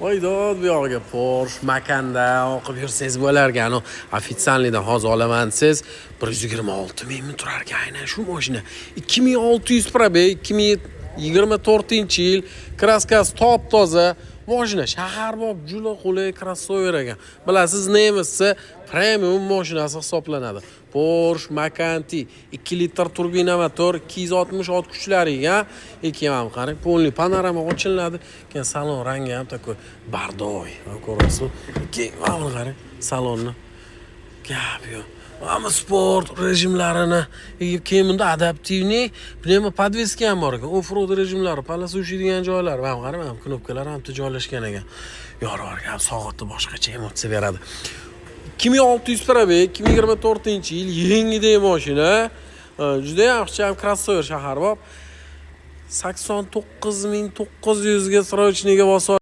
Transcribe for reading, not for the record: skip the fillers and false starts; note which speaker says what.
Speaker 1: Voy dod, bu yog'iga Porsche Macan'da o'qib yursangiz bo'larkan. Официальный dan hozir olaman desangiz, 126 mingmi turar ekan aynan shu mashina. 2600 пробег, 2024-yil, краска si top toza. Mashina shaharbop, juda qulay crossover ekan. Bilasiz, nemisni premium mashinasi hisoblanadi. Porsche Macan T, 2 litr turbina motor, 260 ot kuchlari ekan. Keyin ham qarang, полный panorama ochiladi. Keyin salon rangi ham такой бордовый. Ko'rasizmi? Keyin mana buni qarang, salonni. Gap yo'q. Hamma sport rejimlarini, keyin bunda адаптивный пневмоподвеска ham bor ekan. Off-road rejimlari, полоса ushlaydigan joylari, mana qarang, mana knopkalar ham bitta joylashgan ekan. Yorug' ekan, soatda boshqacha emotsiya beradi. 2600 пробег, 2024-yil, yengidek mashina. Juda yaxshi ham crossover, shaharbop. 89 900 ga срочный ga bosib.